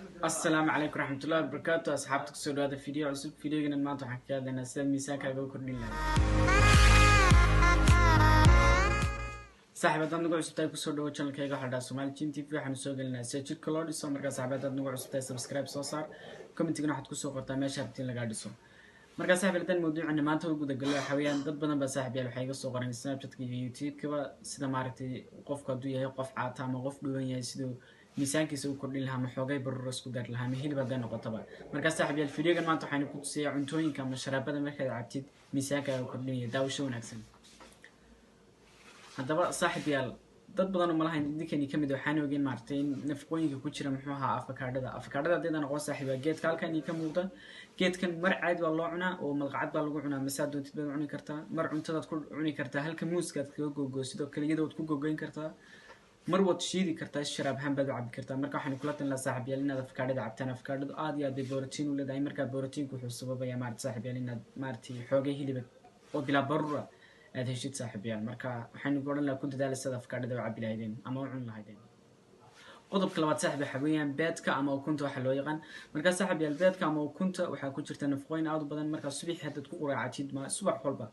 Asalaamu calaykum raxmatullahi wabarakaatu. Asxaabta, kusoo dhawaada video cusub. Videogan maanta waxaan kaga hadlaynaa sida miisaankaaga u kordhin lahayd. Saaxiib, haddaad nagu cusub tahay, kusoo dhawo channelkayga. Waxaa dhaha Somali Gym TV. Waxaanu soo gelinaa sida jidhka loo dhiso. Markaa saaxiib, haddaad nagu cusub tahay, subscribe soo saar, commentigana waxaad kusoo qortaa meesha rabtiin lagaa dhiso. Markaa saaxiib, haddaan mawduucana maanta u gudagallo, waxa weeyaan dad badan baa, saaxiib yaal, waxay iga soo qoreen Snapchatka iyo YouTube-kaba sida maaragtay qofku hadduu yahay qof caata ama qof dhuwan yahay, siduu miisaankiisa u kordhin lahaa ama xoogay baruur isku dari lahaa ama hilib hadday noqotaba. Markaa saaxiib yaal, videogan maanta waxaynu ku tusayaa cuntooyinka ama sharaabada markaad cabtid miisaankaaga kordhinaya. Daawasho wanaagsan. Haddaba saaxiib yaal, dad badan oo malahayn idinkani kamid waxaan ogeyn maaragtay in nafaqooyinka ku jira muxuu ahaa afakaadhada. Afakaadhada haddaydan aqoon, saaxiib, waa geedka halkan ii ka muuqda. Geedkan mar caadi waa loo cunaa oo malqacad baa lagu cunaa, masaa doontid baad cuni kartaa. Mar cuntadaad ku cuni kartaa, halka muuskaad kaga googoosid oo keliyada waad ku gogoyn kartaa. Mar waad shiidi kartaa, sharaab ahaan baad u cabi kartaa. Marka waxaan kula talin lahaa, saaxiib yaal, inaad afakaadhada cabtaan. Afakaadhadu aad iyo aad bay borotiin u leedahay. Markaa borotiinku wuxuu sababayaa maarata, saaxiib yaal, inaad maaragtay xoogay hiliba oo bilaa baruura aad heshid, saaxiib yaal. Marka waxaynu ku odhan lahaa ku dadaala sida afakaadhada u cabi lahaydeen ama u cuni lahaydeen. Qodobka labaad, saaxiib, waxa weeyaan beedka ama ukunta waxa loo yaqaan. Markaa saaxiib yaal, beedka ama ukunta waxaa ku jirta nafaqooyin aad u badan. Markaa subaxii haddaad ku quraacatid, ma subax walba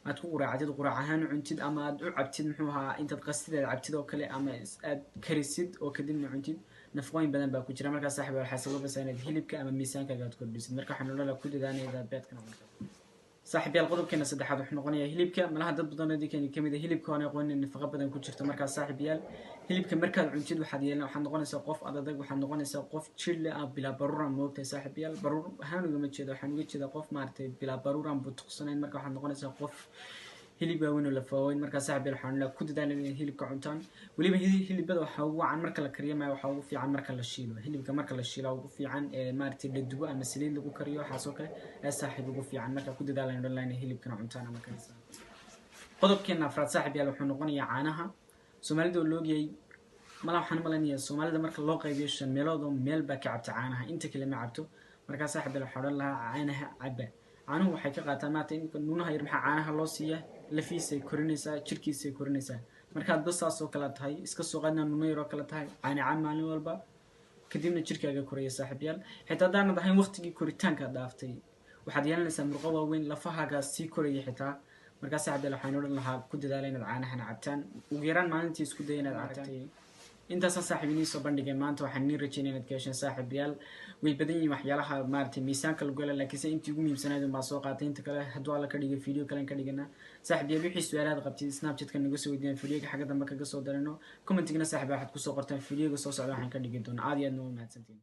aad ku quraacatid, quraac ahaan u cuntid ama aad u cabtid, muxuu ahaa, intaad qastid aad cabtid oo kale ama aad karisid oo kadibna cuntid, nafaqooyin badan baa ku jira. Markaa saaxiib, waxaa sababaysaa inaad hilibka ama miisaankaaga aad kordhisid. Marka waxaan odhan lahaa ku dadaala inaad beedkana cunto. Saaxiib yaal, qodobkeena saddexaad wuxuu noqonayaa hilibka. Malaha dad badan oo idinkeeni kamid ah hilibka oon aqoonin nafaqo badan ku jirto. Markaa saaxiib yaal, hilibka markaad cuntid waxaad yeelan, waxaad noqonaysaa qof adadag, waxaad noqonaysaa qof jir leh ah, bilaa baruura, moogtahay saaxiib yaal? Baruur ahaan ugama jeedo, waxaan uga jeedaa qof maaragtay bilaa baruuraan butuqsanayn. Marka waxaad noqonaysaa qof hilib waaweyn oo lafaaweyn. Markaa saaxiib yaal, waxaan ku dadaala inay hilibka cuntaan. Weliba hilibada waxaa ugu wacan marka la kariyo maya, waxaa ugu fiican marka la shiilo. Hilibka marka la shiilo ugu fiican ee maaragtay la dubo ama saliid lagu kariyo, waxaas oo kale ee saaxiib ugu fiican. Marka ku dadaala in dhan inay hilibkana cuntaan ama karisaan. Qodobkeena afraad, saaxiib yaal, wuxuu noqonayaa caanaha. Soomaalida oo loogyahay mala, waxaan malaynayaa soomaalida marka loo qaybiyo 5 meelood oo meel baa ka cabta caanaha, inta kale ma cabto. Markaa saaxiib yaal, waxaan odhan lahaa caanaha caba. Caanuhu waxay ka qaataan maarata in nuunaha yar. Maxaa caanaha loo siiya? Lafiisay korinaysaa, jirkiisay korinaysaa. Markaad bas saas oo kale tahay, iska soo qaadna nuuno yar oo kale tahay, caana cab maalin walba, kadibna jirkaaga koraya. Saaxiib yaal, xitaa haddaanad ahayn waqtigii koritaanka dhaaftay, waxaad yeelanaysaa murqo waaweyn, lafahaagaa sii koraya xitaa. Markaa saaxiib yaal, waxaan odhan lahaa ku dadaala inaad caanahana cabtaan, ugu yaraan maalintii isku daya inaad cabtaan. Intaasaan saaxiib inii soo bandhigay maanta. Waxaan nii rajeynaya inaad ka hesheen. Saaxiib yaal, way badan yihiin waxyaalaha maaragtay miisaanka lagu hela, laakiinse intii ugu muhiimsanayd un baa soo qaatay. Inta kale hadduu Alla ka dhigay video kalen ka dhigana. Saaxiib yaal, wixii su-aalaad qabtid Snapchatka naga soo weydiiyaan, videoga xagga dambe kaga soo darino. Commentigana, saaxiib, waxaad kusoo qortaan videoga soo socda waxaan ka dhigi doonaa. Aad iyo aadna waa mahadsantihin.